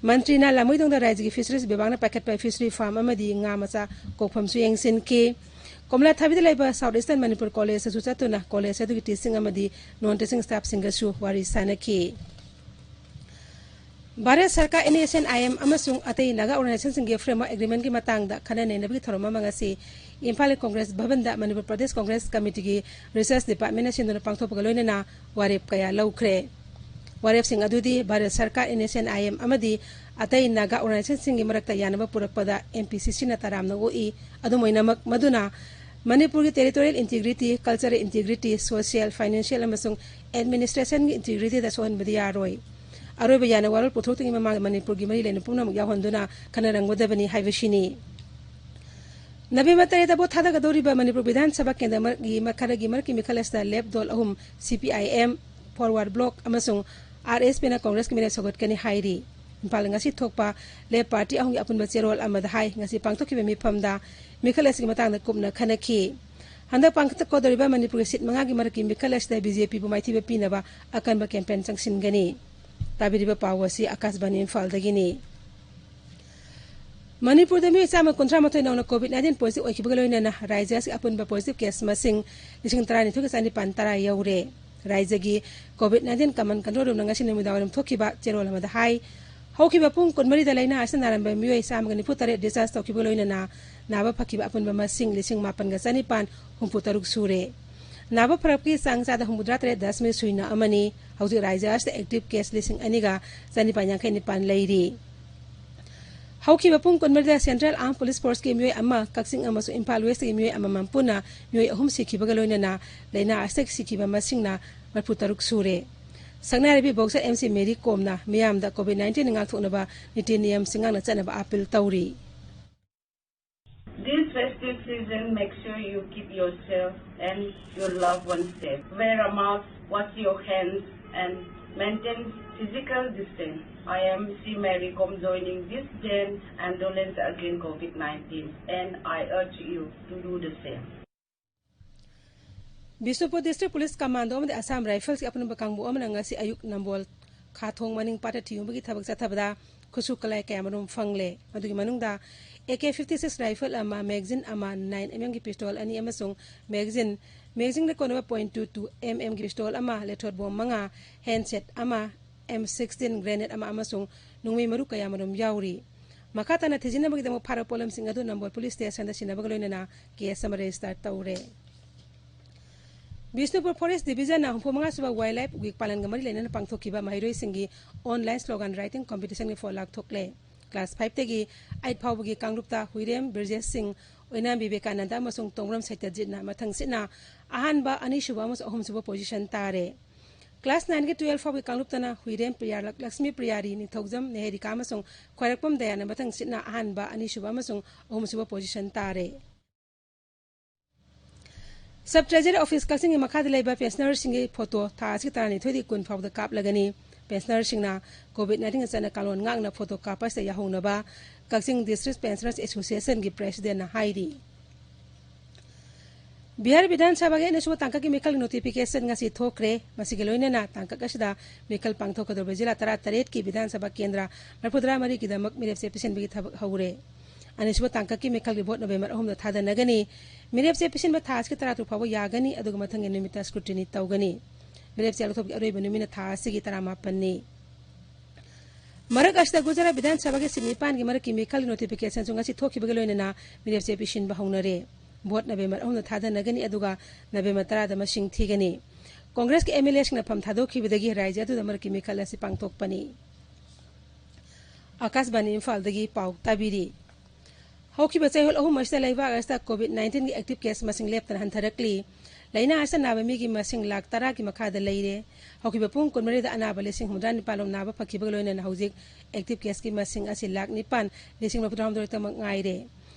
ꯃꯟꯇ꯭ꯔꯤꯅ ꯂꯥꯃꯩꯗꯣꯡꯗ ꯔꯥꯖ꯭ꯌꯒꯤ ꯐꯤꯁꯔꯤꯁ ꯕꯤꯚꯥꯒꯅ ꯄꯥꯏꯈꯠꯄ ꯐꯤꯁꯔꯤ ꯐꯥꯔꯝ ꯑꯃꯗꯤ ꯉꯥ ꯃꯆꯥ ꯀꯣꯛꯐꯝꯁꯨ ꯌꯦꯡꯁꯤꯟꯈꯤ꯫ ꯀꯣꯝꯂꯥꯊꯥꯕꯤꯗ ꯂꯩꯕ ꯁꯥꯎꯠ ꯏꯁꯇꯔꯟ ꯃꯅꯤꯄꯨꯔ ꯀꯣꯂꯦꯖꯇꯁꯨ ꯆꯠꯇꯨꯅ ꯀꯣꯂꯦꯖ ꯑꯗꯨꯒꯤ ꯇꯤꯆꯤꯡ ꯑꯃꯗꯤ ꯅꯣꯟ ꯇꯤꯆꯤꯡ ꯁ꯭ꯇꯥꯐꯁꯤꯡꯒꯁꯨ ꯋꯥꯔꯤ ꯁꯥꯅꯈꯤ꯫ ꯚꯥꯔꯠ ꯁꯔꯀꯥꯔ, N S N I M ꯑꯃꯁꯨꯡ ꯑꯇꯩ ꯅꯥꯒꯥ ꯑꯣꯔꯒꯅꯥꯏꯖꯦꯁꯟꯁꯤꯡꯒꯤ ꯐ꯭ꯔꯦꯝꯋꯥꯔꯛ ꯑꯦꯒ꯭ꯔꯤꯃꯦꯟꯒꯤ ꯃꯇꯥꯡꯗ ꯈꯟꯅ ꯅꯩꯅꯕꯒꯤ ꯊꯧꯔꯝ ꯑꯃ ꯉꯁꯤ ꯏꯝꯐꯥꯜꯒꯤ ꯀꯣꯡꯒ꯭ꯔꯦꯁ ꯚꯕꯟꯗ ꯃꯅꯤꯄꯨꯔ ꯄ꯭ꯔꯗꯦꯁ ꯀꯣꯡꯒ꯭ꯔꯦꯁ ꯀꯃꯤꯇꯤꯒꯤ ꯔꯤꯁꯔꯁ ꯗꯤꯄꯥꯔꯠꯃꯦꯟꯅ ꯁꯤꯟꯗꯨꯅ ꯄꯥꯡꯊꯣꯛꯄꯒ ꯂꯣꯏꯅꯅ ꯋꯥꯔꯦꯞ ꯀꯌꯥ ꯂꯧꯈ꯭ꯔꯦ꯫ ꯋꯥꯔꯦꯞꯁꯤꯡ ꯑꯗꯨꯗꯤ ꯚꯥꯔꯠ ꯁꯔꯀꯥꯔ, N S N I M ꯑꯃꯗꯤ ꯑꯇꯩ ꯅꯥꯒꯥ ꯑꯣꯔꯒꯅꯥꯏꯖꯦꯁꯟꯁꯤꯡꯒꯤ ꯃꯔꯛꯇ ꯌꯥꯅꯕ ꯄꯨꯔꯛꯄꯗ ꯑꯦꯝ ꯄꯤ ꯁꯤ ꯁꯤꯅ ꯇꯔꯥꯝꯅ ꯑꯣꯛꯏ꯫ ꯑꯗꯨꯝ ꯑꯣꯏꯅꯃꯛ, ꯃꯗꯨꯅ ꯃꯅꯤꯄꯨꯔꯒꯤ territorial integrity, cultural integrity, social, financial ꯑꯃꯁꯨꯡ ꯑꯦꯗꯃꯤꯅꯤꯁꯇ꯭ꯔꯦꯁꯟꯒꯤ ꯏꯟꯇꯤꯒ꯭ꯔꯤꯇꯤꯗ ꯁꯣꯛꯍꯟꯕꯗꯤ ꯌꯥꯔꯣꯏ꯫ ꯑꯔꯣꯏꯕ ꯌꯥꯅ ꯋꯥꯔꯣꯜ ꯄꯨꯊꯣꯛꯇ꯭ꯔꯤꯉꯩ ꯃꯃꯥꯡꯗ ꯃꯅꯤꯄꯨꯔꯒꯤ ꯃꯔꯤ ꯂꯩꯅꯕ ꯄꯨꯝꯅꯃꯛ ꯌꯥꯎꯍꯟꯗꯨꯅ ꯈꯟꯅꯔꯝꯒꯗꯕꯅꯤ ꯍꯥꯏꯕꯁꯤꯅꯤ꯫ ꯅꯕꯦꯝꯕꯔ ꯇꯔꯦꯠꯇ ꯚꯣꯠ ꯊꯥꯗꯒꯗꯧꯔꯤꯕ ꯃꯅꯤꯄꯨꯔ ꯕꯤꯙꯥꯟ ꯁꯚꯥ ꯀꯦꯟꯗ꯭ꯔ ꯃꯔꯛꯀꯤ ꯃ-, ꯈꯔꯒꯤ ꯃꯔꯛꯀꯤ ꯃꯤꯈꯜ ꯑꯁꯤꯗ ꯂꯦꯞ ꯗꯣꯜ ꯑꯍꯨꯝ, ꯁꯤ P I M, forward block ꯑꯃꯁꯨꯡ ꯑꯥꯔ ꯑꯦꯁ ꯄꯤꯅ ꯀꯣꯡꯒ꯭ꯔꯦꯁꯀꯤ ꯃꯤꯔꯦꯞ ꯁꯧꯒꯠꯀꯅꯤ ꯍꯥꯏꯔꯤ꯫ ꯏꯝꯐꯥꯜꯗ ꯉꯁꯤ ꯊꯣꯛꯄ ꯂꯦꯞ ꯄꯥꯔꯇꯤ ꯑꯍꯨꯝꯒꯤ ꯑꯄꯨꯟꯕ ꯆꯦꯔꯣꯜ ꯑꯃꯗ ꯍꯥꯏ, ꯉꯁꯤ ꯄꯥꯡꯊꯣꯛꯈꯤꯕ ꯃꯤꯐꯝꯗ ꯃꯤꯈꯜ ꯑꯁꯤꯒꯤ ꯃꯇꯥꯡꯗ ꯀꯨꯞꯅ ꯈꯟꯅꯈꯤ꯫ ꯍꯟꯗꯛ ꯄꯥꯡꯊꯣꯛꯀꯗꯧꯔꯤꯕ ꯃꯅꯤꯄꯨꯔꯒꯤ ꯁꯤꯠ ꯃꯉꯥꯒꯤ ꯃꯔꯛꯀꯤ ꯃꯤꯈꯜ ꯑꯁꯤꯗ ꯕꯤ ꯖꯦ ꯄꯤꯕꯨ ꯃꯥꯏꯊꯤꯕ ꯄꯤꯅꯕ ꯑꯀꯟꯕ ꯀꯦꯝꯄꯦꯟ ꯆꯪꯁꯤꯟꯒꯅꯤ꯫ ꯇꯥꯕꯤꯔꯤꯕ ꯄꯥꯎ ꯑꯁꯤ ꯑꯀꯥꯁꯕꯥꯅꯤ ꯏꯝꯐꯥꯜꯗꯒꯤꯅꯤ꯫ ꯃꯅꯤꯄꯨꯔꯗ ꯃꯤꯑꯣꯏ ꯆꯥꯝꯃ ꯀꯨꯟꯊ꯭ꯔꯥ ꯃꯥꯊꯣꯏ ꯅꯧꯅ COVID nineteen positive ꯑꯣꯏꯈꯤꯕꯒ ꯂꯣꯏꯅꯅ ꯔꯥꯖ꯭ꯌ ꯑꯁꯤꯒꯤ ꯑꯄꯨꯟꯕ positive case ꯃꯁꯤꯡ ꯂꯤꯁꯤꯡ ꯇꯔꯥꯅꯤꯊꯣꯏꯒ ꯆꯥꯅꯤꯄꯥꯟ ꯇꯔꯥ ꯌꯧꯔꯦ꯫ ꯔꯥꯖ꯭ꯌꯒꯤ COVID nineteen command control roomꯅ ꯉꯁꯤ ꯅꯨꯃꯤꯗꯥꯡꯋꯥꯏꯔꯝ ꯊꯣꯛꯈꯤꯕ ꯆꯦꯔꯣꯜ ꯑꯃꯗ ꯍꯥꯏ, ꯍꯧꯈꯤꯕ ꯄꯨꯡ ꯀꯨꯟꯃꯔꯤꯗ ꯂꯥꯏꯅꯥ ꯑꯁꯤꯅ ꯅꯥꯔꯝꯕ ꯃꯤꯑꯣꯏ ꯆꯥꯝꯃꯒ ꯅꯤꯐꯨ ꯇꯔꯦꯠ discharge ꯇꯧꯈꯤꯕꯒ ꯂꯣꯏꯅꯅ ꯅꯥꯕ ꯐꯈꯤꯕ ꯑꯄꯨꯟꯕ ꯃꯁꯤꯡ ꯂꯤꯁꯤꯡ ꯃꯥꯄꯟꯒ ꯆꯥꯅꯤꯄꯥꯟ ꯍꯨꯝꯐꯨ ꯇꯔꯨꯛ ꯁꯨꯔꯦ꯫ ꯅꯥꯕ ꯐꯔꯛꯄꯒꯤ ꯆꯥꯡ ꯆꯥꯗ ꯍꯨꯝꯐꯨꯇꯔꯥ ꯇꯔꯦꯠ ꯗꯁꯃꯤꯛ ꯁꯨꯏꯅ ꯑꯃꯅꯤ꯫ ꯍꯧꯖꯤꯛ ꯔꯥꯖ꯭ꯌ ꯑꯁꯤꯗ active case ꯂꯤꯁꯤꯡ ꯑꯅꯤꯒ ꯆꯥꯅꯤꯄꯥꯟ ꯌꯥꯡꯈꯩ ꯅꯤꯄꯥꯟ ꯂꯩꯔꯤ꯫ ꯍꯧꯈꯤꯕ ꯄꯨꯡ ꯀꯨꯟꯃꯔꯤꯗ Central Armed Police Forceꯀꯤ ꯃꯤꯑꯣꯏ ꯑꯃ, ꯀꯛꯆꯤꯡ ꯑꯃꯁꯨꯡ ꯏꯝꯐꯥꯜ Westꯀꯤ ꯃꯤꯑꯣꯏ ꯑꯃꯃꯝ ꯄꯨꯟꯅ ꯃꯤꯑꯣꯏ ꯑꯍꯨꯝ ꯁꯤꯈꯤꯕꯒ ꯂꯣꯏꯅꯅ ꯂꯥꯏꯅꯥ ꯑꯁꯤꯗꯒꯤ ꯁꯤꯈꯤꯕ ꯃꯁꯤꯡꯅ ꯃꯔꯤꯐꯨ ꯇꯔꯨꯛ ꯁꯨꯔꯦ꯫ ꯁꯛꯅꯥꯏꯔꯕꯤ boxer MC Mary Comꯅ ꯃꯤꯌꯥꯝꯗ COVID nineteenꯅ ꯉꯥꯛꯊꯣꯛꯅꯕ ꯅꯤꯇꯤ ꯅꯤꯌꯝꯁꯤꯡ ꯉꯥꯛꯅ ꯆꯠꯅꯕ appeal ꯇꯧꯔꯤ꯫ This festive season, make sure you keep yourself and your loved ones safe. Wear a mask, wash your hands, and maintain physical distance. I am C Mary Com joining this Jan ambulance against COVID nineteen, and I urge you to do the same. Bishnupur District Police Commando ꯑꯃꯗꯤ Assam Riflesꯀꯤ ꯑꯄꯨꯟꯕ ꯀꯥꯡꯕꯨ ꯑꯃꯅ ꯉꯁꯤ ꯑꯌꯨꯛ ꯅꯝꯕꯣꯜ ꯈꯥꯊꯣꯡ ꯃꯅꯤꯡ ꯄꯥꯠꯇ ꯊꯤꯍꯨꯝꯕꯒꯤ ꯊꯕꯛ ꯆꯠꯊꯕꯗ ꯈꯨꯠꯁꯨ ꯈꯨꯠꯂꯥꯏ ꯀꯌꯥꯃꯔꯨꯝ ꯐꯪꯂꯦ꯫ ꯃꯗꯨꯒꯤ ꯃꯅꯨꯡꯗ AK fifty six rifle ꯑꯃ, magazine ꯑꯃ, nine MMꯒꯤ pistol ꯑꯅꯤ ꯑꯃꯁꯨꯡ magazine, magazineꯗ ꯀꯣꯟꯅꯕ point two two MMꯒꯤ pistol ꯑꯃ, ꯂꯦꯊꯣꯠ ꯕꯣꯝ ꯃꯉꯥ, handset ꯑꯃ, M sixteen grenade ꯑꯃ ꯑꯃꯁꯨꯡ ꯅꯣꯡꯃꯩ ꯃꯔꯨ ꯀꯌꯥꯃꯔꯨꯝ ꯌꯥꯎꯔꯤ꯫ ꯃꯈꯥ ꯇꯥꯅ ꯊꯤꯖꯤꯟꯅꯕꯒꯤꯗꯃꯛ ꯐꯥꯔꯛꯄ ꯄꯣꯠꯂꯝꯁꯤꯡ ꯑꯗꯨ ꯅꯝꯕꯣꯜ Police Stationꯗ ꯁꯤꯟꯅꯕꯒ ꯂꯣꯏꯅꯅ case ꯑꯃ register ꯇꯧꯔꯦ꯫ ꯕꯤꯁꯅꯨꯄꯨꯔ Forest Divisionꯅ ꯍꯨꯝꯐꯨ ꯃꯉꯥ ꯁꯨꯕ Wildlife Week ꯄꯥꯂꯟꯒ ꯃꯔꯤ ꯂꯩꯅꯅ ꯄꯥꯡꯊꯣꯛꯈꯤꯕ ꯃꯍꯩꯔꯣꯏꯁꯤꯡꯒꯤ online slogan writing competitionꯒꯤ ꯐꯣꯜ ꯂꯥꯎꯊꯣꯛꯂꯦ꯫ Class fiveꯇꯒꯤ eight ꯐꯥꯎꯕꯒꯤ ꯀꯥꯡꯂꯨꯞꯇ ꯍꯨꯏꯔꯦꯝ ꯕ꯭ꯔꯤꯖꯦꯁ ꯁꯤꯡ, ꯑꯣꯏꯅꯥꯝ ꯕꯤꯕꯦꯀꯥꯅꯟꯗ ꯑꯃꯁꯨꯡ ꯇꯣꯡꯕ꯭ꯔꯝ ꯁꯩꯇꯖꯤꯠꯅ ꯃꯊꯪ ꯁꯤꯠꯅ ꯑꯍꯥꯟꯕ, ꯑꯅꯤꯁꯨꯕ ꯑꯃꯁꯨꯡ ꯑꯍꯨꯝꯁꯨꯕ position ꯇꯥꯔꯦ꯫ Class nineꯒꯤ twelve ꯐꯥꯎꯕꯒꯤ ꯀꯥꯡꯂꯨꯞꯇꯅ ꯍꯨꯏꯔꯦꯝ ꯄ꯭ꯔꯤꯌꯥ, ꯂꯛꯁꯃꯤ ꯄ꯭ꯔꯤꯌꯥꯔꯤ, ꯅꯤꯡꯊꯧꯖꯝ ꯅꯦꯍꯦꯔꯤꯀꯥ ꯑꯃꯁꯨꯡ ꯈ꯭ꯋꯥꯏꯔꯥꯛꯄꯝ ꯗꯌꯥꯅ ꯃꯊꯪ ꯁꯤꯠꯅ ꯑꯍꯥꯟꯕ, ꯑꯅꯤꯁꯨꯕ ꯑꯃꯁꯨꯡ ꯑꯍꯨꯝꯁꯨꯕ position ꯇꯥꯔꯦ꯫ Sub Treasury Office ꯀꯛꯆꯤꯡꯒꯤ ꯃꯈꯥꯗ ꯂꯩꯕ pensionerꯁꯤꯡꯒꯤ photo ꯊꯥ ꯑꯁꯤꯒꯤ ꯇꯔꯥꯅꯤꯊꯣꯏꯗꯒꯤ ꯀꯨꯟ ꯐꯥꯎꯕꯗ ꯀꯥꯞꯂꯒꯅꯤ꯫ Pensionerꯁꯤꯡꯅ COVID nineteenꯒ ꯆꯠꯅ ꯀꯥꯡꯂꯣꯟ ꯉꯥꯛꯅ photo ꯀꯥꯞꯄ ꯑꯁꯤꯗ ꯌꯥꯎꯍꯧꯅꯕ ꯀꯛꯆꯤꯡ District Pensioners Associationꯒꯤ Presidentꯅ ꯍꯥꯏꯔꯤ꯫ ꯕꯤꯍꯥꯔ ꯕꯤꯙꯥꯟ ꯁꯚꯥꯒꯤ ꯑꯅꯤꯁꯨꯕ ꯇꯥꯡꯀꯛꯀꯤ ꯃꯤꯈꯜꯒꯤ ꯅꯣꯇꯤꯐꯤꯀꯦꯁꯟ ꯉꯁꯤ ꯊꯣꯛꯈ꯭ꯔꯦ꯫ ꯃꯁꯤꯒꯤ ꯂꯣꯏꯅꯅ ꯇꯥꯡꯀꯛ ꯑꯁꯤꯗ ꯃꯤꯈꯜ ꯄꯥꯡꯊꯣꯛꯀꯗꯧꯔꯤꯕ ꯖꯤꯂꯥ ꯇꯔꯥꯇꯔꯦꯠꯀꯤ ꯕꯤꯙꯥꯟ ꯁꯚꯥ ꯀꯦꯟꯗ꯭ꯔ ꯃꯔꯤꯐꯨꯇꯔꯥ ꯃꯔꯤꯒꯤꯗꯃꯛ ꯃꯤꯔꯦꯞꯆꯦ ꯄꯤꯁꯤꯟꯕꯒꯤ ꯊꯕꯛ ꯍꯧꯔꯦ꯫ ꯑꯅꯤꯁꯨꯕ ꯇꯥꯡꯀꯛꯀꯤ ꯃꯤꯈꯜꯒꯤ ꯚꯣꯠ ꯅꯣꯕꯦꯝꯕꯔ ꯑꯍꯨꯝꯗ ꯊꯥꯗꯅꯒꯅꯤ꯫ ꯃꯤꯔꯦꯞꯆꯦ ꯄꯤꯁꯤꯟꯕ ꯊꯥ ꯑꯁꯤꯒꯤ ꯇꯔꯥꯇꯔꯨꯛ ꯐꯥꯎꯕ ꯌꯥꯒꯅꯤ, ꯑꯗꯨꯒ ꯃꯊꯪꯒꯤ ꯅꯨꯃꯤꯠꯇ ꯁ꯭ꯀ꯭ꯔꯨꯇꯤꯅꯤ ꯇꯧꯒꯅꯤ꯫ ꯃꯤꯔꯦꯞꯆꯦ ꯂꯧꯊꯣꯛꯄꯒꯤ ꯑꯔꯣꯏꯕ ꯅꯨꯃꯤꯠꯅ ꯊꯥ ꯑꯁꯤꯒꯤ ꯇꯔꯥꯃꯥꯄꯟꯅꯤ꯫ ꯃꯔꯛ ꯑꯁꯤꯗ ꯒꯨꯖꯔꯥꯠ ꯕꯤꯙꯥꯟ ꯁꯚꯥꯒꯤ ꯁꯤꯠ ꯅꯤꯄꯥꯟꯒꯤ ꯃꯔꯛꯀꯤ ꯃꯤꯈꯜꯒꯤ ꯅꯣꯇꯤꯐꯤꯀꯦꯁꯟꯁꯨ ꯉꯁꯤ ꯊꯣꯛꯈꯤꯕꯒ ꯂꯣꯏꯅꯅ ꯃꯤꯔꯦꯞꯆꯦ ꯄꯤꯁꯤꯟꯕ ꯍꯧꯅꯔꯦ꯫ ꯚꯣꯠ ꯅꯕꯦꯝꯕꯔ ꯑꯍꯨꯝꯗ ꯊꯥꯗꯅꯒꯅꯤ, ꯑꯗꯨꯒ ꯅꯕꯦꯝꯕꯔ ꯇꯔꯥꯗ ꯃꯁꯤꯡ ꯊꯤꯒꯅꯤ꯫ ꯀꯣꯡꯒ꯭ꯔꯦꯁꯀꯤ ꯑꯦꯝ ꯑꯦꯜ ꯑꯦꯁꯤꯡꯅ ꯐꯝ ꯊꯥꯗꯣꯛꯈꯤꯕꯗꯒꯤ ꯔꯥꯏꯖ꯭ꯌ ꯑꯗꯨꯗ ꯃꯔꯛꯀꯤ ꯃꯤꯈꯜ ꯑꯁꯤ ꯄꯥꯡꯊꯣꯛꯄꯅꯤ꯫ ꯑꯀꯥꯁꯕꯥꯅꯤ ꯏꯝꯐꯥꯜꯗꯒꯤ ꯄꯥꯎ ꯇꯥꯕꯤꯔꯤ꯫ ꯍꯧꯈꯤꯕ ꯆꯌꯣꯜ ꯑꯍꯨꯝ ꯑꯁꯤꯗ ꯂꯩꯕꯥꯛ ꯑꯁꯤꯗ ꯀꯣꯚꯤꯗ ꯅꯥꯏꯟꯇꯤꯟꯒꯤ ꯑꯦꯛꯇꯤꯚ ꯀꯦꯁ ꯃꯁꯤꯡ ꯂꯦꯞꯇꯅ ꯍꯟꯊꯔꯛꯂꯤ꯫ ꯂꯥꯏꯅꯥ ꯑꯁꯤꯅ ꯅꯥꯕ ꯃꯤꯒꯤ ꯃꯁꯤꯡ ꯂꯥꯈ ꯇꯔꯥꯒꯤ ꯃꯈꯥꯗ ꯂꯩꯔꯦ꯫ ꯍꯧꯈꯤꯕ ꯄꯨꯡ ꯀꯨꯟꯃꯔꯤꯗ ꯑꯅꯥꯕ ꯂꯤꯁꯤꯡ ꯍꯨꯝꯗ꯭ꯔꯥ ꯅꯤꯄꯥꯟ ꯔꯣꯝ ꯅꯥꯕ ꯐꯈꯤꯕꯒ ꯂꯣꯏꯅꯅ ꯍꯧꯖꯤꯛ ꯑꯦꯛꯇꯤꯚ ꯀꯦꯁꯀꯤ ꯃꯁꯤꯡ ꯑꯁꯤ ꯂꯥꯈ ꯅꯤꯄꯥꯟ ꯂꯤꯁꯤꯡ ꯃꯔꯤꯐꯨꯇꯔꯥꯍꯨꯝꯗꯣꯏ ꯈꯛꯇꯃꯛ ꯉꯥꯏꯔꯦ꯫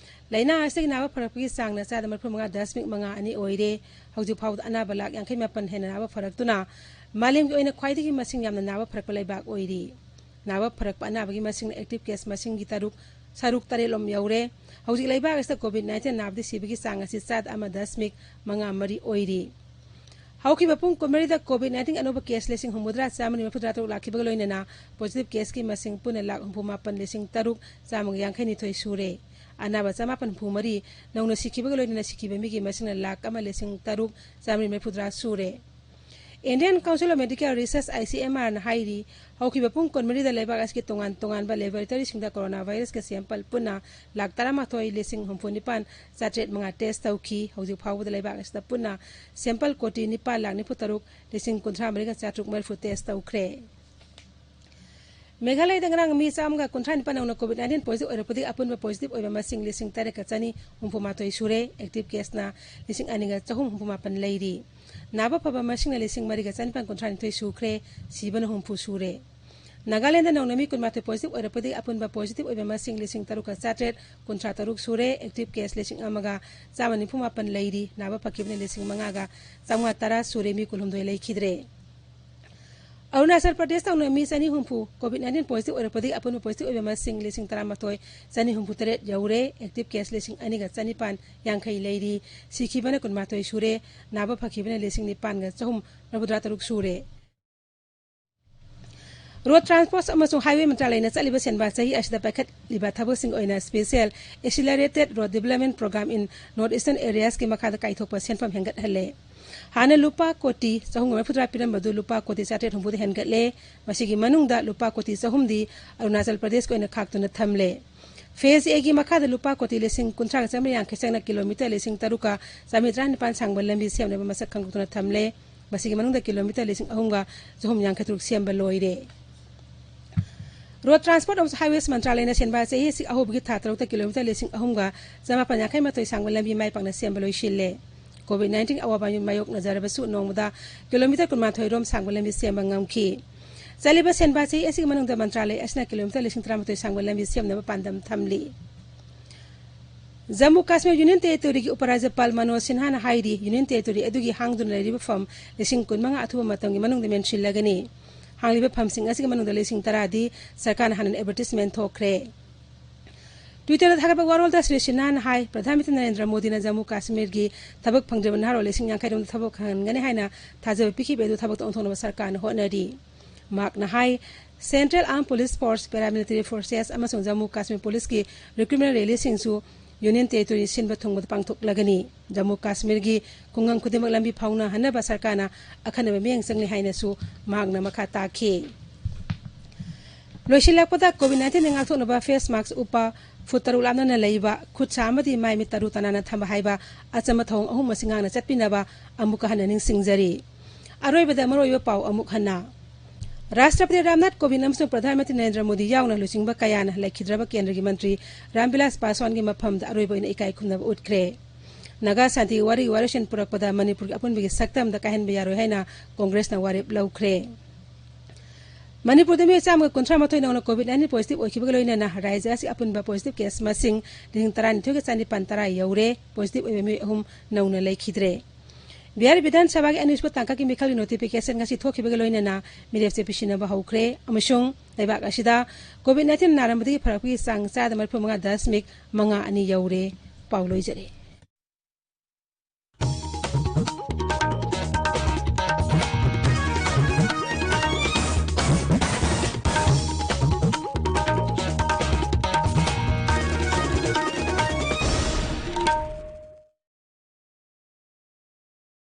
ꯂꯥꯏꯅꯥ ꯑꯁꯤꯒꯤ ꯅꯥꯕ ꯐꯔꯛꯄꯒꯤ ꯆꯥꯡꯅ ꯆꯥꯗ ꯃꯔꯤꯐꯨꯃꯉꯥ ꯗꯁꯃꯤꯛ ꯃꯉꯥ ꯑꯅꯤ ꯑꯣꯏꯔꯦ꯫ ꯍꯧꯖꯤꯛ ꯐꯥꯎꯕꯗ ꯑꯅꯥꯕ ꯂꯥꯈ ꯌꯥꯡꯈꯩ ꯃꯥꯄꯟ ꯍꯦꯟꯅ ꯅꯥꯕ ꯐꯔꯛꯇꯨꯅ ꯃꯥꯂꯦꯝꯒꯤ ꯑꯣꯏꯅ ꯈ꯭ꯋꯥꯏꯗꯒꯤ ꯃꯁꯤꯡ ꯌꯥꯝꯅ ꯅꯥꯕ ꯐꯔꯛꯄ ꯂꯩꯕꯥꯛ ꯑꯣꯏꯔꯤ꯫ ꯅꯥꯕ ꯐꯔꯛꯄ ꯑꯅꯥꯕꯒꯤ ꯃꯁꯤꯡꯅ ꯑꯦꯛꯇꯤꯚ ꯀꯦꯁ ꯃꯁꯤꯡꯒꯤ ꯇꯔꯨꯛ, ꯁꯔꯨꯛ ꯇꯔꯦꯠꯂꯣꯝ ꯌꯧꯔꯦ꯫ ꯍꯧꯖꯤꯛ ꯂꯩꯕꯥꯛ ꯑꯁꯤꯗ ꯀꯣꯚꯤꯗ ꯅꯥꯏꯟꯇꯤꯟ ꯅꯥꯕꯗꯤ ꯁꯤꯕꯒꯤ ꯆꯥꯡ ꯑꯁꯤ ꯆꯥꯗ ꯑꯃ ꯗꯁꯃꯤꯛ ꯃꯉꯥ ꯃꯔꯤ ꯑꯣꯏꯔꯤ꯫ ꯍꯧꯈꯤꯕ ꯄꯨꯡ ꯀꯨꯟꯃꯔꯤꯗ ꯀꯣꯚꯤꯗ ꯅꯥꯏꯟꯇꯤꯟ ꯑꯅꯧꯕ ꯀꯦꯁ ꯂꯤꯁꯤꯡ ꯍꯨꯝꯐꯨꯇꯔꯥ ꯆꯥꯃꯔꯤ ꯃꯔꯤꯐꯨꯇꯔꯥ ꯇꯔꯨꯛ ꯂꯥꯛꯈꯤꯕꯒ ꯂꯣꯏꯅꯅ ꯄꯣꯖꯤꯇꯤꯚ ꯀꯦꯁꯀꯤ ꯃꯁꯤꯡ ꯄꯨꯟꯅ ꯂꯥꯈ ꯍꯨꯝꯐꯨ ꯃꯥꯄꯟ ꯂꯤꯁꯤꯡ ꯇꯔꯨꯛ ꯆꯥꯝꯃꯒ ꯌꯥꯡꯈꯩ ꯅꯤꯊꯣꯏ ꯁꯨꯔꯦ꯫ ꯑꯅꯥꯕ ꯆꯃꯥꯄꯟ ꯍꯨꯝꯐꯨ ꯃꯔꯤ ꯅꯧꯅ ꯁꯤꯈꯤꯕꯒ ꯂꯣꯏꯅꯅ ꯁꯤꯈꯤꯕ ꯃꯤꯒꯤ ꯃꯁꯤꯡꯅ ꯂꯥꯈ ꯑꯃ ꯂꯤꯁꯤꯡ ꯇꯔꯨꯛ ꯆꯥꯃꯔꯤ ꯃꯔꯤꯐꯨꯇꯔꯥ ꯁꯨꯔꯦ꯫ Indian Council of Medical Research, I C M R ꯅ ꯍꯥꯏꯔꯤ, ꯍꯧꯈꯤꯕ ꯄꯨꯡ ꯀꯨꯟꯃꯔꯤꯗ ꯂꯩꯕꯥꯛ ꯑꯁꯤꯒꯤ ꯇꯣꯉꯥꯟ ꯇꯣꯉꯥꯟꯕ ꯂꯦꯕꯣꯔꯦꯇꯔꯤꯁꯤꯡꯗ ꯀꯣꯔꯣꯅꯥ ꯚꯥꯏꯔꯁꯀꯤ ꯁꯦꯝꯄꯜ ꯄꯨꯟꯅ ꯂꯥꯈ ꯇꯔꯥꯃꯥꯊꯣꯏ ꯂꯤꯁꯤꯡ ꯍꯨꯝꯐꯨ ꯅꯤꯄꯥꯟ ꯆꯥꯇ꯭ꯔꯦꯠ ꯃꯉꯥ ꯇꯦꯁ ꯇꯧꯈꯤ꯫ ꯍꯧꯖꯤꯛ ꯐꯥꯎꯕꯗ ꯂꯩꯕꯥꯛ ꯑꯁꯤꯗ ꯄꯨꯟꯅ ꯁꯦꯝꯄꯜ ꯀꯣꯇꯤ ꯅꯤꯄꯥꯟ ꯂꯥꯈ ꯅꯤꯐꯨ ꯇꯔꯨꯛ ꯂꯤꯁꯤꯡ ꯀꯨꯟꯊ꯭ꯔꯥ ꯃꯔꯤꯒ ꯆꯥꯇ꯭ꯔꯨꯛ ꯃꯔꯤꯐꯨ ꯇꯦꯁ ꯇꯧꯈ꯭ꯔꯦ꯫ ꯃꯦꯘꯥꯂꯌꯗ ꯉꯔꯥꯡ ꯃꯤ ꯆꯥꯝꯃꯒ ꯀꯨꯟꯊ꯭ꯔꯥ ꯅꯤꯄꯥꯟ ꯅꯧꯅ ꯀꯣꯚꯤꯗ ꯅꯥꯏꯟꯇꯤꯟ ꯄꯣꯖꯤꯇꯤꯚ ꯑꯣꯏꯔꯛꯄꯗꯒꯤ ꯑꯄꯨꯟꯕ ꯄꯣꯖꯤꯇꯤꯚ ꯑꯣꯏꯕ ꯃꯁꯤꯡ ꯂꯤꯁꯤꯡ ꯇꯔꯦꯠꯀ ꯆꯅꯤ ꯍꯨꯝꯐꯨ ꯃꯥꯊꯣꯏ ꯁꯨꯔꯦ꯫ ꯑꯦꯛꯇꯤꯚ ꯀꯦꯁꯅ ꯂꯤꯁꯤꯡ ꯑꯅꯤꯒ ꯆꯍꯨꯝ ꯍꯨꯝꯐꯨ ꯃꯥꯄꯟ ꯂꯩꯔꯤ꯫ ꯅꯥꯕ ꯐꯕ ꯃꯁꯤꯡꯅ ꯂꯤꯁꯤꯡ ꯃꯔꯤꯒ ꯆꯅꯤꯄꯥꯟ ꯀꯨꯟꯊ꯭ꯔꯥ ꯅꯤꯊꯣꯏ ꯁꯨꯈ꯭ꯔꯦ꯫ ꯁꯤꯕꯅ ꯍꯨꯝꯐꯨ ꯁꯨꯔꯦ꯫ ꯅꯥꯒꯥꯂꯦꯟꯗ ꯅꯧꯅ ꯃꯤ ꯀꯨꯟꯃꯥꯊꯣꯏ ꯄꯣꯖꯤꯇꯤꯚ ꯑꯣꯏꯔꯛꯄꯗꯒꯤ ꯑꯄꯨꯟꯕ ꯄꯣꯖꯤꯇꯤꯚ ꯑꯣꯏꯕ ꯃꯁꯤꯡ ꯂꯤꯁꯤꯡ ꯇꯔꯨꯛꯀ ꯆꯥꯇ꯭ꯔꯦꯠ ꯀꯨꯟꯊ꯭ꯔꯥ ꯇꯔꯨꯛ ꯁꯨꯔꯦ꯫ ꯑꯦꯛꯇꯤꯚ ꯀꯦꯁ ꯂꯤꯁꯤꯡ ꯑꯃꯒ ꯆꯥꯝꯃ ꯅꯤꯐꯨ ꯃꯥꯄꯟ ꯂꯩꯔꯤ꯫ ꯅꯥꯕ ꯐꯈꯤꯕꯅ ꯂꯤꯁꯤꯡ ꯃꯉꯥꯒ ꯆꯥꯝꯃꯉꯥ ꯇꯔꯥ ꯁꯨꯔꯦ꯫ ꯃꯤ ꯀꯨꯟꯍꯨꯝꯗꯣꯏ ꯂꯩꯈꯤꯗ꯭ꯔꯦ꯫ ꯑꯔꯨꯅꯥꯆꯜ ꯄ꯭ꯔꯗꯦꯁ ꯇꯧꯅ ꯃꯤ ꯆꯅꯤ ꯍꯨꯝꯐꯨ COVID nineteen positive ꯑꯣꯏꯔꯛꯄꯗꯒꯤ ꯑꯄꯨꯟꯕ positive ꯑꯣꯏꯕ ꯃꯁꯤꯡ ꯂꯤꯁꯤꯡ ꯇꯔꯥꯃꯥꯊꯣꯏ ꯆꯅꯤ ꯍꯨꯝꯐꯨ ꯇꯔꯦꯠ ꯌꯧꯔꯦ꯫ Active case ꯂꯤꯁꯤꯡ ꯑꯅꯤꯒ ꯆꯅꯤꯄꯥꯟ ꯌꯥꯡꯈꯩ ꯂꯩꯔꯤ꯫ ꯁꯤꯈꯤꯕꯅ ꯀꯨꯟꯃꯥꯊꯣꯏ ꯁꯨꯔꯦ꯫ ꯅꯥꯕ ꯐꯈꯤꯕꯅ ꯂꯤꯁꯤꯡ ꯅꯤꯄꯥꯟꯒ ꯆꯍꯨꯝ ꯃꯔꯤꯐꯨꯇꯔꯥ ꯇꯔꯨꯛ ꯁꯨꯔꯦ꯫ Road Transport ꯑꯃꯁꯨꯡ Highway ꯃꯟꯇ꯭ꯔꯥꯂꯌꯅ ꯆꯠꯂꯤꯕ ꯁꯦꯟꯕꯥ ꯆꯍꯤ ꯑꯁꯤꯗ ꯄꯥꯏꯈꯠꯂꯤꯕ ꯊꯕꯛꯁꯤꯡ ꯑꯣꯏꯅ Special Accelerated Road Development Program in North Eastern Areas ꯀꯤ ꯃꯈꯥꯗ ꯀꯥꯏꯊꯣꯛꯄ ꯁꯦꯟꯐꯝ ꯍꯦꯟꯒꯠꯍꯜꯂꯦ꯫ ꯍꯥꯟꯅ ꯂꯨꯄꯥ ꯀꯣꯇꯤ ꯆꯍꯨꯝ ꯃꯔꯤꯐꯨꯇꯔꯥ ꯄꯤꯔꯝꯕꯗꯨ ꯂꯨꯄꯥ ꯀꯣꯇꯤ ꯆꯥꯇ꯭ꯔꯦꯠ ꯍꯨꯝꯐꯨꯗ ꯍꯦꯟꯒꯠꯂꯦ꯫ ꯃꯁꯤꯒꯤ ꯃꯅꯨꯡꯗ ꯂꯨꯄꯥ ꯀꯣꯇꯤ ꯆꯍꯨꯝꯗꯤ ꯑꯔꯨꯅꯥꯆꯜ ꯄ꯭ꯔꯗꯦꯁꯀꯤ ꯑꯣꯏꯅ ꯈꯥꯛꯇꯨꯅ ꯊꯝꯂꯦ꯫ Phase A ꯒꯤ ꯃꯈꯥꯗ ꯂꯨꯄꯥ ꯀꯣꯇꯤ ꯂꯤꯁꯤꯡ ꯀꯨꯟꯊ꯭ꯔꯥꯒ ꯆꯥꯝꯃꯔꯤ ꯌꯥꯡꯈꯩ ꯆꯪꯅ ꯀꯤꯂꯣꯃꯤꯇꯔ ꯂꯤꯁꯤꯡ ꯇꯔꯨꯛꯀ ꯆꯥꯝꯃꯔꯤ ꯇꯔꯥꯅꯤꯄꯥꯟ ꯁꯥꯡꯕ ꯂꯝꯕꯤ ꯁꯦꯝꯅꯕ ꯃꯁꯛ ꯈꯪꯗꯣꯛꯇꯨꯅ ꯊꯝꯂꯦ꯫ ꯃꯁꯤꯒꯤ ꯃꯅꯨꯡꯗ ꯀꯤꯂꯣꯃꯤꯇꯔ ꯂꯤꯁꯤꯡ ꯑꯍꯨꯝꯒ ꯆꯍꯨꯝ ꯌꯥꯡꯈꯩ ꯇꯔꯨꯛ ꯁꯦꯝꯕ ꯂꯣꯏꯔꯦ꯫ Road Transport ꯑꯃꯁꯨꯡ Highways ꯃꯟꯇ꯭ꯔꯥꯂꯌꯅ ꯁꯦꯟꯕꯥ ꯆꯍꯤ ꯑꯁꯤ ꯑꯍꯧꯕꯒꯤ ꯊꯥ ꯇꯔꯨꯛꯇ ꯀꯤꯂꯣꯃꯤꯇꯔ ꯂꯤꯁꯤꯡ ꯑꯍꯨꯝꯒ ꯆꯃꯥꯄꯟ ꯌꯥꯡꯈꯩ ꯃꯥꯊꯣꯏ ꯁꯥꯡꯕ ꯂꯝꯕꯤ ꯃꯥꯏ ꯄꯥꯛꯅ ꯁꯦꯝꯕ ꯂꯣꯏꯁꯤꯜꯂꯦ꯫ COVID nineteen ꯑꯋꯥꯕ ꯃꯥꯌꯣꯛꯅꯖꯔꯕꯁꯨ ꯅꯣꯡꯃꯗ ꯀꯤꯂꯣꯃꯤꯇꯔ ꯀꯨꯟꯃꯥꯊꯣꯏ ꯔꯣꯝ ꯁꯥꯡꯕ ꯂꯝꯕꯤ ꯁꯦꯝꯕ ꯉꯝꯈꯤ꯫ ꯆꯠꯂꯤꯕ ꯁꯦꯟꯕꯥ ꯆꯍꯤ ꯑꯁꯤꯒꯤ ꯃꯅꯨꯡꯗ ꯃꯟꯇ꯭ꯔꯥꯂꯌ ꯑꯁꯤꯅ ꯀꯤꯂꯣꯃꯤꯇꯔ ꯂꯤꯁꯤꯡ ꯇꯔꯥꯃꯥꯊꯣꯏ ꯁꯥꯡꯕ ꯂꯝꯕꯤ ꯁꯦꯝꯅꯕ ꯄꯥꯟꯗꯝ ꯊꯝꯂꯤ꯫ ꯖꯝꯃꯨ ꯀꯥꯁꯃꯤꯔ ꯌꯨꯅꯤꯌꯟ ꯇꯦꯔꯤꯇꯣꯔꯤꯒꯤ ꯎꯄꯔꯥꯖ꯭ꯌꯄꯥꯜ ꯃꯅꯣꯖ ꯁꯤꯟꯍꯥꯅ ꯍꯥꯏꯔꯤ, ꯌꯨꯅꯤꯌꯟ ꯇꯦꯔꯤꯇꯣꯔꯤ ꯑꯗꯨꯒꯤ ꯍꯥꯡꯗꯨꯅ ꯂꯩꯔꯤꯕ ꯐꯝ ꯂꯤꯁꯤꯡ ꯀꯨꯟꯃꯉꯥ ꯑꯊꯨꯕ ꯃꯇꯝꯒꯤ ꯃꯅꯨꯡꯗ ꯃꯦꯟꯁꯤꯜꯂꯒꯅꯤ꯫ ꯍꯥꯡꯂꯤꯕ ꯐꯝꯁꯤꯡ ꯑꯁꯤꯒꯤ ꯃꯅꯨꯡꯗ ꯂꯤꯁꯤꯡ ꯇꯔꯥꯗꯤ ꯁꯔꯀꯥꯔꯅ ꯍꯥꯟꯅꯅ advertisement ꯊꯣꯛꯈ꯭ꯔꯦ꯫ Twitter ꯗ ꯊꯥꯒꯠꯄ ꯋꯥꯔꯣꯜꯗ ꯁ꯭ꯔꯤ ꯁꯤꯟꯍꯥꯅ ꯍꯥꯏ, ꯄ꯭ꯔꯙꯥꯟ ꯃꯟꯇ꯭ꯔꯤ ꯅꯔꯦꯟꯗ꯭ꯔ ꯃꯣꯗꯤꯅ ꯖꯝꯃꯨ ꯀꯥꯁꯃꯤꯔꯒꯤ ꯊꯕꯛ ꯐꯪꯗ꯭ꯔꯤꯕ ꯅꯍꯥꯔꯣꯜ ꯂꯤꯁꯤꯡ ꯌꯥꯡꯈꯩ ꯔꯣꯝꯗ ꯊꯕꯛ ꯐꯪꯍꯟꯒꯅꯤ ꯍꯥꯏꯅ ꯊꯥꯖꯕ ꯄꯤꯈꯤꯕ ꯑꯗꯨ ꯊꯕꯛꯇ ꯑꯣꯟꯊꯣꯛꯅꯕ ꯁꯔꯀꯥꯔꯅ ꯍꯣꯠꯅꯔꯤ꯫ ꯃꯍꯥꯛꯅ ꯍꯥꯏ, Central Armed Police Force, Paramilitary Forces ꯑꯃꯁꯨꯡ ꯖꯝꯃꯨ ꯀꯥꯁꯃꯤꯔ ꯄꯨꯂꯤꯁꯀꯤ recruitment rally ꯁꯤꯡꯁꯨ ꯌꯨꯅꯤꯌꯟ ꯇꯦꯔꯤꯇꯣꯔꯤ ꯁꯤꯟꯕ ꯊꯨꯡꯕꯗ ꯄꯥꯡꯊꯣꯛꯂꯒꯅꯤ꯫ ꯖꯝꯃꯨ ꯀꯥꯁꯃꯤꯔꯒꯤ ꯈꯨꯡꯒꯪ ꯈꯨꯗꯤꯡꯃꯛ ꯂꯝꯕꯤ ꯐꯥꯎꯅꯍꯟꯅꯕ ꯁꯔꯀꯥꯔꯅ ꯑꯈꯟꯅꯕ ꯃꯤꯠꯌꯦꯡ ꯆꯪꯂꯤ ꯍꯥꯏꯅꯁꯨ ꯃꯍꯥꯛꯅ ꯃꯈꯥ ꯇꯥꯈꯤ꯫ ꯂꯣꯏꯁꯤꯜꯂꯛꯄꯗ, COVID nineteen ꯗꯒꯤ ꯉꯥꯛꯊꯣꯛꯅꯕ face mask ꯎꯞꯄ, ꯐꯨꯠ ꯇꯔꯨꯛ ꯂꯥꯞꯅꯅ ꯂꯩꯕ, ꯈꯨꯠ ꯁꯥ ꯑꯃꯗꯤ ꯃꯥꯏ ꯃꯤꯠ ꯇꯔꯨ ꯇꯅꯥꯟꯅ ꯊꯝꯕ ꯍꯥꯏꯕ ꯑꯆꯝꯕ ꯊꯧꯑꯣꯡ ꯑꯍꯨꯝ ꯑꯁꯤ ꯉꯥꯛꯅ ꯆꯠꯄꯤꯅꯕ ꯑꯃꯨꯛꯀ ꯍꯟꯅ ꯅꯤꯡꯁꯤꯡꯖꯔꯤ꯫ ꯑꯔꯣꯏꯕꯗ ꯃꯔꯨꯑꯣꯏꯕ ꯄꯥꯎ ꯑꯃꯨꯛ ꯍꯟꯅ꯫ ꯔꯥꯁꯇ꯭ꯔꯄꯇꯤ ꯔꯥꯝꯅꯥꯊ ꯀꯣꯕꯤꯟꯗ ꯑꯃꯁꯨꯡ ꯄ꯭ꯔꯙꯥꯟ ꯃꯟꯇ꯭ꯔꯤ ꯅꯔꯦꯟꯗ꯭ꯔ ꯃꯣꯗꯤ ꯌꯥꯎꯅ ꯂꯨꯆꯤꯡꯕ ꯀꯌꯥꯅ ꯂꯩꯈꯤꯗ꯭ꯔꯕ ꯀꯦꯟꯗ꯭ꯔꯒꯤ ꯃꯟꯇ꯭ꯔꯤ ꯔꯥꯝꯕꯤꯂꯥꯁ ꯄꯥꯁꯋꯥꯟꯒꯤ ꯃꯐꯝꯗ ꯑꯔꯣꯏꯕ ꯑꯣꯏꯅ ꯏꯀꯥꯏ ꯈꯨꯝꯅꯕ ꯎꯠꯈ꯭ꯔꯦ꯫ ꯅꯥꯒꯥ ꯁꯥꯟꯇꯤꯒꯤ ꯋꯥꯔꯤꯒꯤ ꯋꯥꯔꯦꯞꯁꯤꯡ ꯄꯨꯔꯛꯄꯗ ꯃꯅꯤꯄꯨꯔꯒꯤ ꯑꯄꯨꯟꯕꯒꯤ ꯁꯛꯇꯝꯗ ꯀꯥꯏꯍꯟꯕ ꯌꯥꯔꯣꯏ ꯍꯥꯏꯅ ꯀꯣꯡꯒ꯭ꯔꯦꯁꯅ ꯋꯥꯔꯦꯞ ꯂꯧꯈ꯭ꯔꯦ꯫ ꯃꯅꯤꯄꯨꯔꯗ ꯃꯤꯑꯣꯏ ꯆꯥꯝꯃꯒ ꯀꯨꯟꯊ꯭ꯔꯥ ꯃꯥꯊꯣꯏ ꯅꯧꯅ COVID nineteen positive ꯑꯣꯏꯈꯤꯕꯒ ꯂꯣꯏꯅꯅ ꯔꯥꯖ꯭ꯌ ꯑꯁꯤ ꯑꯄꯨꯟꯕ positive case ꯃꯁꯤꯡ ꯂꯤꯁꯤꯡ ꯇꯔꯥꯅꯤꯊꯣꯏꯒ ꯆꯅꯤꯄꯥꯟ ꯇꯔꯥ ꯌꯧꯔꯦ꯫ Positive ꯑꯣꯏꯕ ꯃꯤꯑꯣꯏ ꯑꯍꯨꯝ ꯅꯧꯅ ꯂꯩꯈꯤꯗ꯭ꯔꯦ꯫ ꯕꯤꯍꯥꯔ ꯕꯤꯙꯥꯟ ꯁꯚꯥꯒꯤ ꯑꯅꯤꯁꯨꯕ ꯇꯥꯡꯀꯛꯀꯤ ꯃꯤꯈꯜꯒꯤ ꯅꯣꯇꯤꯐꯤꯀꯦꯁꯟ ꯉꯁꯤ ꯊꯣꯛꯈꯤꯕꯒ ꯂꯣꯏꯅꯅ ꯃꯤꯔꯦꯞꯁꯦ ꯄꯤꯁꯤꯟꯅꯕ ꯍꯧꯈ꯭ꯔꯦ ꯑꯃꯁꯨꯡ ꯂꯩꯕꯥꯛ ꯑꯁꯤꯗ ꯀꯣꯚꯤꯗ ꯅꯥꯏꯟꯇꯤꯟ ꯅꯥꯔꯝꯕꯗꯒꯤ ꯐꯔꯛꯄꯒꯤ ꯆꯥꯡ ꯆꯥꯗ ꯃꯔꯤꯐꯨ ꯃꯉꯥ ꯗꯁꯃꯤꯛ ꯃꯉꯥ ꯑꯅꯤ ꯌꯧꯔꯦ꯫ ꯄꯥꯎ ꯂꯣꯏꯖꯔꯦ꯫